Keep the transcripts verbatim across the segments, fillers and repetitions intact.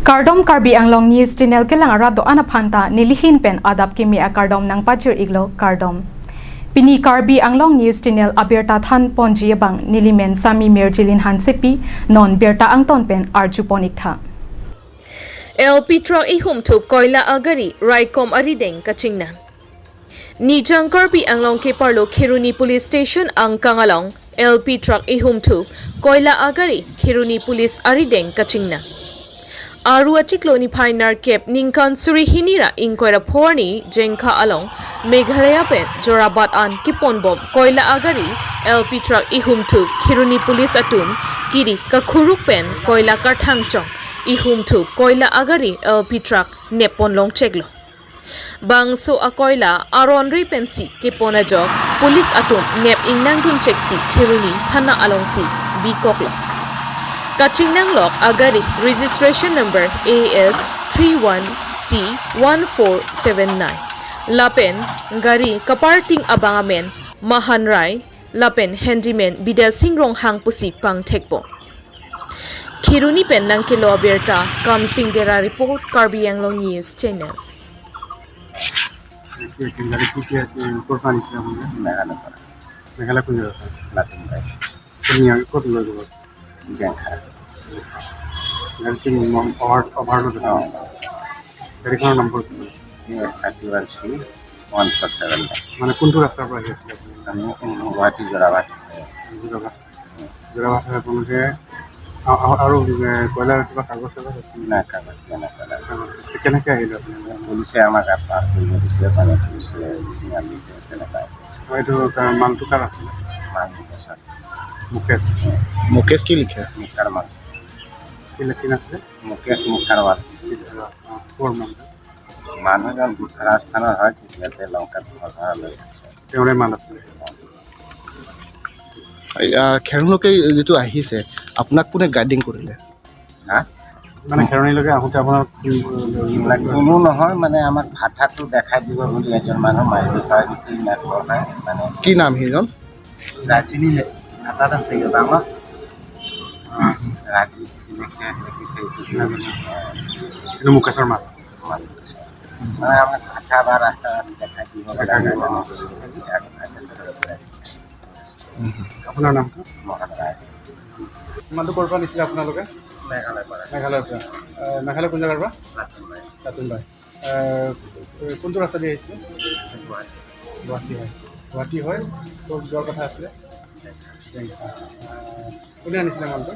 Kardom, Karbi Anglong News Channel kelang arat do-an aphan ta nelihin pen adap kimi akardom nangpajir-iklo, kardom. Pini Karbi Anglong News Channel abirta than ponji abang nelimen Sami Mirjilin Hansepi, non birta angton pen arju pon-iktha. L P truck ihumthup koila agari raikom arideng kachingnang. Nijang Karbi Anglong keparlo Kheroni Police Station angkang along L P truck ihumthup koila agari Kheroni Police arideng kachingnang. Aru achiklo niphai nerkep ningkan suri hini ra ingkoi ra pho arni Jengkha along Meghalaya pen Jorabat an keponbom koila agari L P truck ihumthup Kheroni Police atum kiri kakhuruk pen koila karthang chong ihumthup koila agari L P truck neppon longcheklo. Bangso akoila aron re pensi kepon ajok police atum nep ingnangduncheksi Kheroni thana alongsi bikoklo. Kachingnanglok agari registration number A S three one C one four seven nine. Lapen gari kaparting abang amen Mahan Rai, lapen handyman Bidya Singh Ronghang pusi pangthekpo. Kheroni pen nangkelo abirta, Kamsing Dera report, Karbi Anglong News Channel. গাড়ি কি কি আছে, কোন পানি ছিল আপনার? মেঘালয় পানি। মেঘালয় কোন জায়গা? লাটুম ভাই। কোন জায়গা, কোন জায়গা? জেংখা। গাড়ি কি ওভার, ওভারলোড? গাড়িখনৰ নম্বৰ কি? A S thirty one C one four seven. মানে কোনটো ৰাস্তাৰ পৰা আহি আছিলে আপুনি? আমি গুৱাহাটী যোৰাবাট। যোৰাবাট। যোৰাবাট হৈ আপোনালোকে আ-, আ-, আৰু, এ, কয়লাৰ কিবা কাগজ চাগজ আছে নেকি? নাই, কাগজ দিয়া নাই, কয়লাৰ। কাগজ। কেনেকে আহিলে আপুনি? পুলিচে আমাক ইয়াত পাৰ কৰিব দিছিলে, মানে পুলিচে চিগনেল দিছে, তেনেকুৱা। হয়, এইটো কাৰ, মালটো কাৰ আছিলে? মাল মুকেশৰ। মুকেশ। মুকেশ কি লিখে? মুখাৰ মাল। কি লে-, কি নাম আছিলে? মুকেশ মুখাৰৱাল। কি, অ, অ, ক'ৰ মানুহ? মানুহজন বুধ ৰাজস্থানৰ হয়, ইয়াতে লংকাত ঘৰ ভাড়া লৈ আছে। তেওঁৰে মাল আছিলে? আহ, খেৰনলৈকে যিটো আহিছে, আপোনাক কোনে গাইডিং কৰিলে? হা? মানে খেৰণিলৈকে আহোঁতে আপোনাৰ কি, এইবিলাক কোনো নহয়, মানে আমাক ভাষাটো দেখাই দিব বুলি এজন মানুহ মাৰিব পাৰে নেকি, ইমান ঘৰ নাই, মানে কি নাম সেইজন? ৰাজিনী নে-, এটা আছে, কিবা নাম? অ, ৰাজি লিখে, লিখিছে, এইটো কি নাম? এইটো মুকেশৰ মাল। মানে আমাক ভাষা বা ৰাস্তা দেখাই দিব লাগে। দেখাই দিব। আপোনাৰ নামটো? মহান ৰায়। ইমানটো ক'ৰ পৰা নিছিলে আপোনালোকে? মেঘালয়ৰ পৰা। মেঘালয়ৰ পৰা। এ, মেঘালয় কোন জেগাৰ পৰা? লাটুম ভাই। লাটুম ভাই। এ, কোনটো ৰাস্তা দি আহিছিলে? গুৱাহাটী। গুৱাহাটী হয়। গুৱাহাটী হয়। ক'ত যোৱাৰ কথা আছিলে? জেংখা। জেংখা। এ, কোনে আনিছিলে মালটো?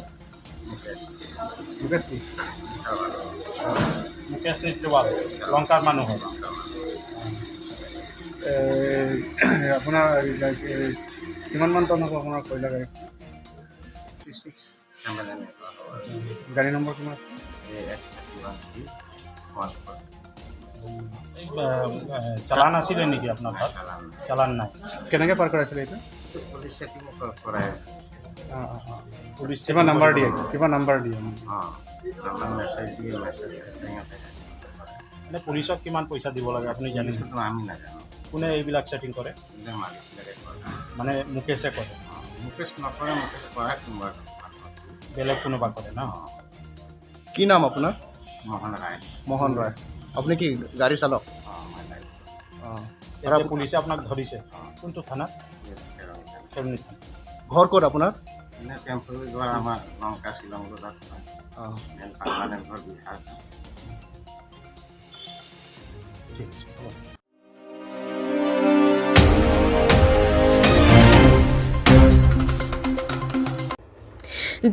মুকেশ। মুকেশ কি? মুকেশ নেতৃত্বাল, লংকাৰ মানুহ হয়। এ, আপোনাৰ, এ, কিমান মান টন হ'ব আপোনাৰ কয়লা গাড়ী? Fifty six. গাড়ী নম্বৰ কিমান আছে? A S thirty one C one four six. এই, আহ, আহ, চালান আছিলে নেকি আপোনাৰ তাত? চালান নাই। চালান নাই। কেনেকে পাৰ কৰাইছিলে এইটো? পুলিচ চেকিং কৰ-, কৰাই আছে। অ, অ, অ। পুলিচ কিবা চেকিং নাম্বাৰ কৰিব দিয়ে? লাগে। কিবা নাম্বাৰ দিয়ে? অ, নাম্বাৰ মেছেজ দিয়ে, মেছেজ চেছেং আছে। মানে পুলিচক কিমান পইচা দিব লাগে আপুনি জানে? পুলিচকতো আমি নাজানো। কোনে এইবিলাক ছেটিং কৰে? এইবিলাক মালিকবিলাকে কৰে। মানে মুকেশে কৰে? অ, মুকেশ নকৰে, মুকেশ কৰাই কোনোবা। বেলেগ কোনোবা কৰে ন? অ। কি নাম আপোনাৰ? মোহন ৰায়। মোহন ৰায়। আপুনি কি গাড়ী চালক? অ, মই গাড়ী চালক। অ। এতিয়া আৰু আপ- পুলিচে আপোনাক ধৰিছে? অ। কোনটো থানা? খেৰণি থানা। খেৰণি থানা। ঘৰ ক'ত আপোনাৰ? এনে টেম্পৰেৰী ঘৰ আমাৰ লংকা শ্বিলং ৰোডত। অ। মেইন পাৰ্মানেণ্ট ঘৰ বিহাৰ। ঠিক আছে, হ'ব।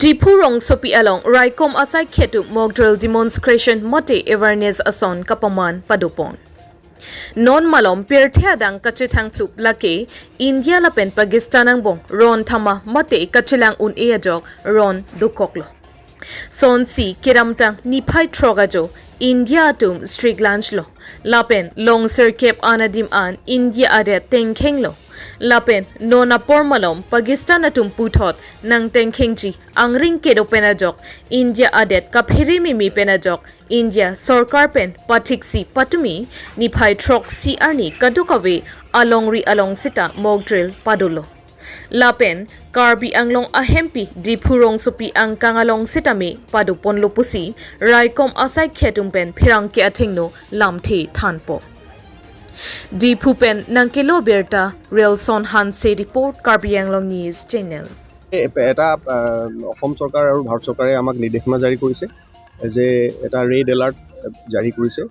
Diphu rongsopi along raikom asai khetum mock drill demonstration mate awareness ason kapaman padopon. Non malom pirthe adang kachethang phlup lake India lapen Pakistan angbong ron thama mate kachelang un-e ajok ron dokoklo. Sonsi kedamtang niphai throk ajo India atum streak launch lo. Lapen long sirkep anadim an India adet tengkhenglo. Lapen non apor malom Pakistan atum puthot nangtengkhengji angring kedo pen ajok India adet kaphere mimi pen ajok India sorkar pen pathiksi patumi niphai throksi arni kadokave alongri along sita mock drill padolo. Lapen Karbi Anglong ahempi Diphu rongsopi angkang along sitame padoponlo pusi raikom asaikhei atum pen pherangke athengno lamthe thanpo. Diphu pen nangkelo birta Relson Hanse report, Karbi Anglong News Channel. এ-, এটা, আহ, অসম চৰকাৰ আৰু ভাৰত চৰকাৰে আমাক নিৰ্দেশনা জাৰি কৰিছে যে এটা ৰেড এলাৰ্ট, আহ, জাৰি কৰিছে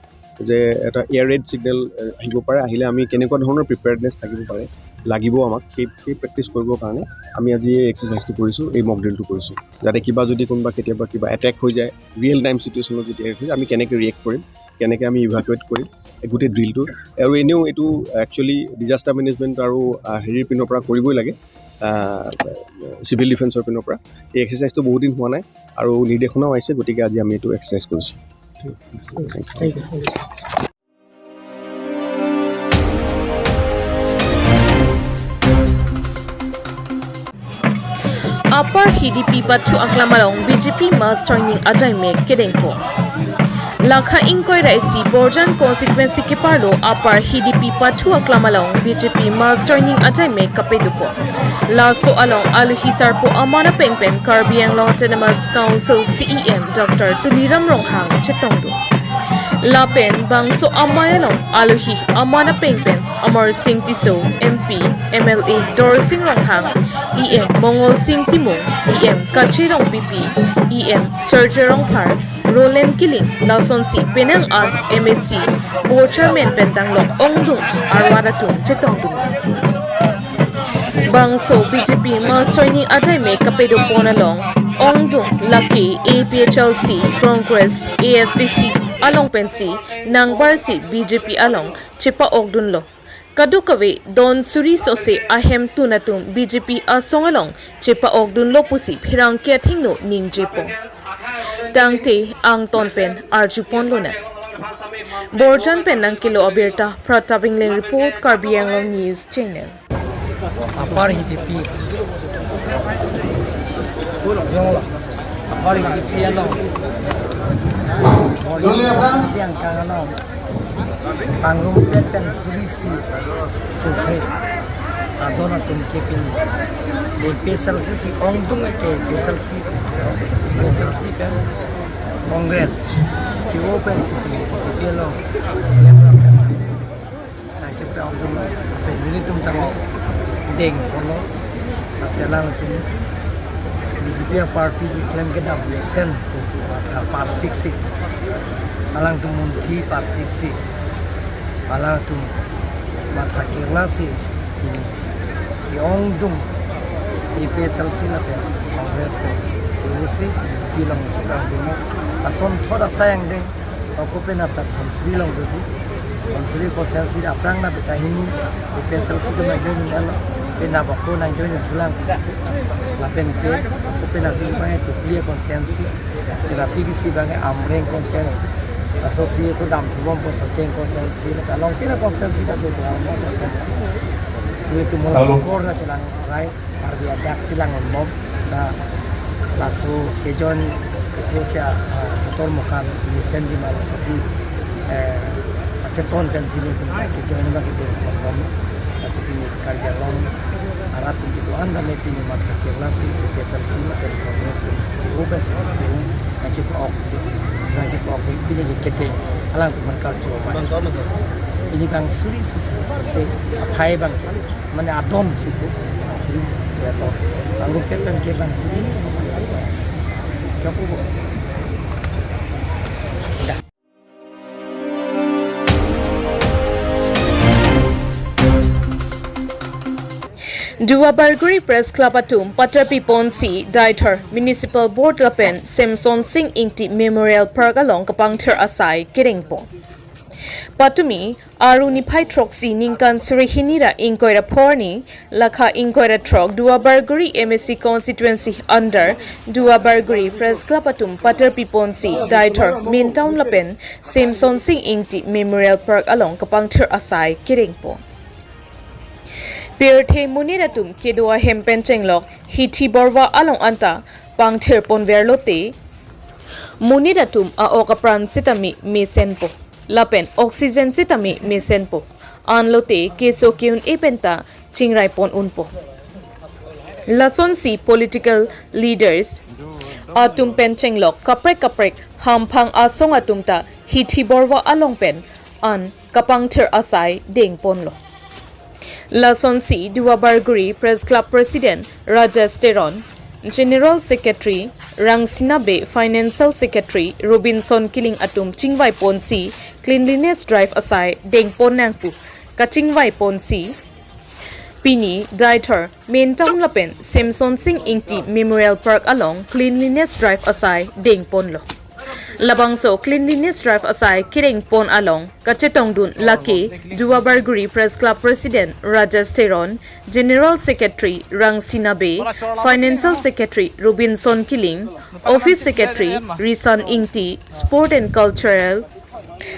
যে এটা এয়াৰ ৰেড ছিগনেল, আহ, আহিব পাৰে, আহিলে আমি কেনেকুৱা ধৰণৰ প্ৰিপেয়াৰ্ডনেছ থাকিব পাৰে, লাগিব আমাক, সেই, সেই প্ৰেক্টিছ কৰিবৰ কাৰণে আমি আজি এই এক্সাৰচাইজটো কৰিছোঁ, এই মক ড্ৰিলটো কৰিছোঁ, যাতে কিবা যদি কোনোবা কেতিয়াবা কিবা এটেক হৈ যায়, ৰিয়েল টাইম চিটুৱেশ্যনত যদি এটেক হৈ যায়, আমি কেনেকৈ ৰিয়েক্ট কৰিম, কেনেকৈ আমি ইভাকুৱেট কৰিম, এই গোটেই ড্ৰিলটো। আৰু এনেও এইটো একচুৱেলি ডিজাষ্টাৰ মেনেজমেণ্ট আৰু, আহ, হেৰিৰ পিনৰ পৰা কৰিবই লাগে, আহ, চিভিল ডিফেন্সৰ পিনৰ পৰা। এই এক্সাৰচাইজটো বহুত দিন হোৱা নাই আৰু নিৰ্দেশনাও আহিছে, গতিকে আজি আমি এইটো এক্সাৰচাইজ কৰিছোঁ। Upper Hidipi pathu aklam along B J P mass joining ajaimek kedengpo. Lakha ingkoi ra isi Borjan constituency keparlo Upper Hidipi pathu aklam along B J P mass joining ajaimek kapedopo. Laso along aluhi sarpo aman apeng pen Karbi Anglong Autonomous Council C E M Doctor Tuliram Ronghang chetongdun. Lapen bangso amei along aluhi aman apeng pen Amar Sing Tisso, M P, M L A Dorsing Ronghang, E M Mongol Sing Timung, E M Kache Rongpipi, E M Serge Rongphar, Roland Killing, lasonsi penang an M A C, Board Chairman pen danglok ongdung arwat atum chetongdun. Bangso B J P mass joining ajaimek kapedopon along ongdung lake A P H L C, Congress, A S D C along pensi nangbarsi B J P along chepa-okdunlo. Kadokave don suri sose ahemtun atum B J P asong along chepa-okdunlo pusi pherangke athengno ningjepo. Tangte angton pen arjuponlonang. Borjan pen nangkelo abirta Pratap Ingleng report, Karbi Anglong News Channel. Upper Hidipi. Jonglo. Upper Hidipi along. Siang kang along. Pangrum pen pen suri isi sose adon atum ke pini. A P H L C si ongdung ke A P H L C, A P H L C pen Congress, C O pen si pini B J P along. Nangchepa-okdun, pen nelitum tang dengponlo, lasi alangtum B J P aparty keklem kedam mesen, matha parsiksi, alangtum munthi parsiksi, alangtum matha kerlasi, ke-ongdung A P H L C lapen Congress pen, C O si, B J P along chukang demo, lason thot asai angdeng, ako pen apta Dhansiri along doji, Dhansiri constituency aphrang na beta hini, A P H L C ke nangjoin alo, pen abako nangjoin thulang, lapen ke, ako pen abang bai Tuklia constituency, pen P V C bang Amreng constituency, asosi ko dam thubom po Socheng constituency, along kila constituency ta do constituency. Itu mo kor na chelang rai, ardi adak chelang bom, ta laso kejoin, keso sia, ah, motor mokan, mesen di mal sosi, eh, acheton kan sini pun kejoin bagi dengpon bom, laso pini Karbi Anglong arat pun itu anda me pini matha kerlasi, A P H L C ma pen Congress pen, C O pen si pen, nangchepa-ok, nangchepa-ok, pini ke kedeng, alangtum man karcho ma. Pini bang suri sose, sose, aphai bang, mane adon si pu, suri sose adon. Bang rup pen ke bang suri, chopo bo. Duar Bagori Press Club atum patar piponsi Deithor Municipal Board lapen Semson Sing Ingti Memorial Park along kapangthir asai kedengpo. Patumi, Aru niphai throksi ningkan suri hini ra ingkoi ra pho arni, lakha ingkoi ra throk Duar Bagori M A C constituency under Duar Bagori Press Club atum patar piponsi Deithor Main Town lapen Semson Sing Ingti Memorial Park along kapangthir asai kedengpo. Pirthe monit atum kedo ahem pen chenglok hithi borva along anta pangthir ponverlote, monit atum a-ok apran sitame mesenpo, lapen oxygen sitame mesenpo. Anlote keso ke-un-e penta chingrai pon unpo. Lasonsi political leaders atum pen chenglok kaprek kaprek hamphang asong atum ta hithi borwa along pen an kapangthir asai dengponlo. Lasonsi Duarbagori Press Club President Rajesh Teron, General Secretary Rangsina Bey, Financial Secretary Robinson Killing atum chingvaiponsi cleanliness drive asai dengpon nangpu kachingvaiponsi pini Deithor Main Town lapen Semson Sing Ingti Memorial Park along cleanliness drive asai dengponlo. Labangso cleanliness drive asai kedengpon along kachetongdun lake Duarbagori Press Club President Rajesh Teron, General Secretary Rangsina Bey, Financial Secretary Robinson Killing, Office Secretary Risan Ingti, Sport and Cultural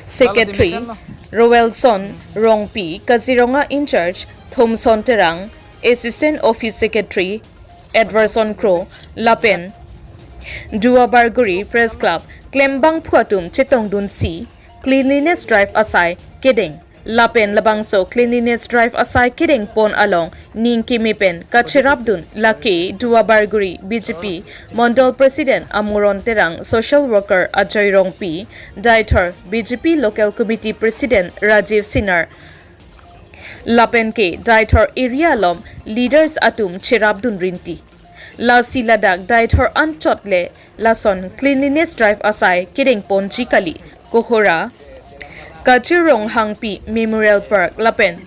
Secretary Roelson Rongpi, Kaziranga in-charge Thomson Terang, Assistant Office Secretary Edwardson Kro lapen Duarbagori Press Club klembangphu atum chetongdunsi cleanliness drive asai kedeng lapen labangso cleanliness drive asai kedengpon along ning keme pen kacherapdun lake Duarbagori B J P Mondol President Amuron Terang, Social Worker Ajoy Rongpi, Deithor B J P Local Committee President Rajiv Sinar, lapen ke Deithor area along leaders atum cherapdun rinti. Lasi ladak Deithor anchot le lason cleanliness drive asai kedengponji kali, Kohora, Kachirong Hangpi Memorial Park lapen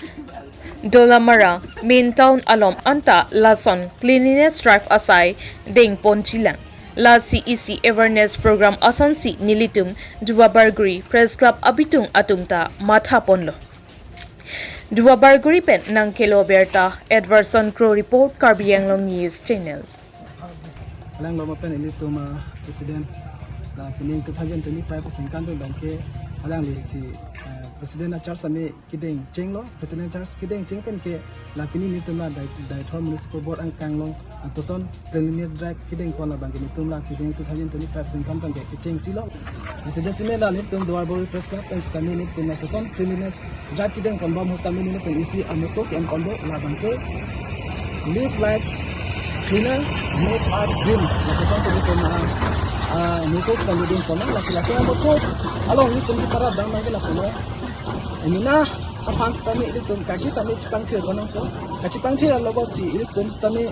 Dolamara Main Town along anta lason cleanliness drive asai dengponji lang. Lasi isi awareness program asonsi nelitum Duarbagori Press Club abitung atum ta mathaponlo. Duarbagori pen nangkelo birta, Edwardson Kro report, Karbi Anglong News Channel. Alanglo ma pen ilitum, ah, President, la pining two thousand twenty-five asengkan pen abangke alanglisi, eh, President a-charge sami kedeng chenglo, President charge kedeng cheng pen ke la pini nelitum la Dai-, Deithor Municipal Board angkang along lapuson cleanliness drive kedengpon abangke nelitum la kedeng two thousand twenty-five asengkan abangke kechengsi lo. Lasi jasi me la nelitum Duarbagori Press Club pen sitame nelitum lapuson cleanliness drive kedengponbom ahut sitame nelitum isi a-motto ke-enponde, la abangke Live Life Cleaner, Make Earth Green. Lapuson sitame nelitum, ah, ah, motto sitame dengpon, lasi laso a-motto along nelitum kiparap dam abangke lapulo. Emena aphan sitame ilitum kaki tame chepangthirpon nangpo. Kachepangthir alogotsi ilitum sitame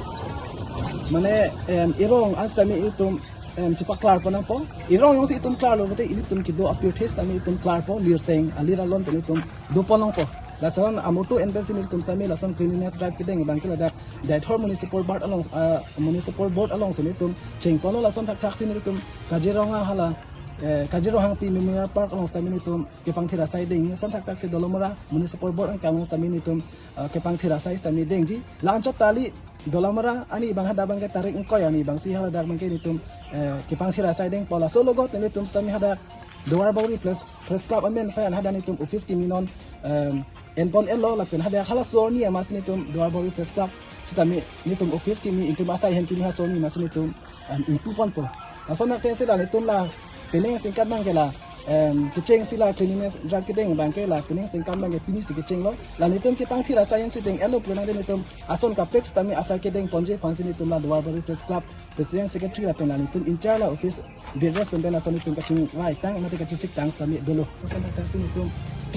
mane, em, erong an sitame ilitum, em, chepaklarpon nangpo. Erong jongsi itum klarlo pulote ilitum kedo apirthe sitame itum klarpo, lirseng alir alon pen itum dopon nangpo. Lason a-motto enpensi nelitum sitame lason cleanliness drive kedeng abangke ladak Deithor Municipal Board along, ah, Municipal Board alongsi nelitum chengponlo. Lason thakthaksi nelitum Kaziranga hala, eh, Kazirong Hangpi Memorial Park along sitame nelitum kepangthir asai deng, lason thakthaksi Dolamara Municipal Board angkang along sitame nelitum, eh, kepangthir asai sitame dengji. La anchot ta kali, Dolamara arni abang hadak abangke tarik ingkoi arni abangsi haladak abangke nelitum, eh, kepangthir asai dengpo. Laso alogot nelitum sitame hadak Duarbagori Press, Press Club amen aphan hadak nelitum office kimi non, em, enpon-etlo lapen hadak halaso arni amatsi nelitum Duarbagori Press Club sitame nelitum office kimi, itum asai hem kimi halaso arni amatsi nelitum, em, ingpuponpo. Lason atengsi la nelitum la pining asengkan abangke la, em, kechengsi la cleanliness drive kedeng abangke la pining asengkan abangke pinisi kechenglo. La nelitum kepangthir asai jongsi deng-etlo pulo tangte nelitum ason kaprek sitame asai kedengponji aphansi nelitum la Duarbagori Press Club President Secretary lapen la nelitum in-charge la office bearers pen lason nelitum kachingvaitang mate kachesiktang sitame dolo. Lason thakthaksi nelitum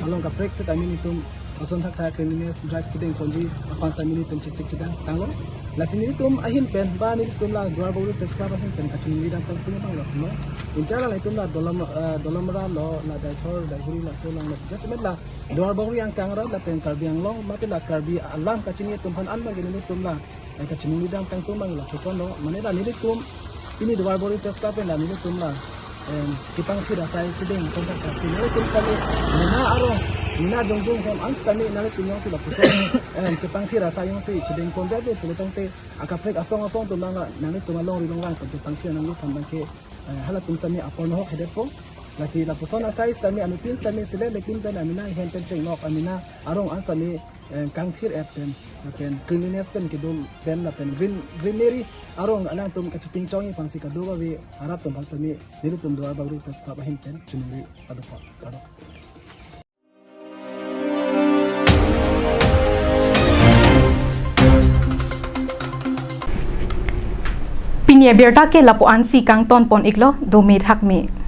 along kaprek sitame nelitum lason thakthak cleanliness drive kedengponji aphan sitame nelitum chesik chedang tanglo. Lasi nelitum ahin pen ba nelitum la Duarbagori Press Club ahin pen kachiningri dam tangtung abang lo no. In-charge la nelitum la Dolam, eh, Dolamara lo, la Deithor, Deithor laso along lo. Jasemet la Duarbagori angkang arat lapen Karbi Anglong mate la Karbi alam kachini atum aphan an abangke nelitum la, eh, kachiningri dam tangtung abang lapuson lo. Mane la nelitum pini Duarbagori Press Club pen la nelitum la, em, kepangthir asai kedeng lason thakthaksi nelitum kali, mena arong, mena jongjong hem an sitame nelitum jongsi lapuson, em, kepangthir asai jongsi chedengpondet pulo tangte akaprek asong asong atum lang la nelitum alongri longrang pen kepangthir nangji aphan abangke, eh, halatum sitame apor nohok hedetpo. Lasi lapuson asai sitame anuttin sitame sile lekin pen amena hem pen chenglok, amena arong an sitame, eh, kangthir-et pen, lapen cleanliness pen kedun pen lapen green, greenery arong alangtum kachipinchongji aphansi kadokave arat atum aphan sitame nelitum Duarbagori Press Club ahin pen chiningri padokok, padok. Pini abirta ke lapu-an si kangton pon iklo, dome thakme.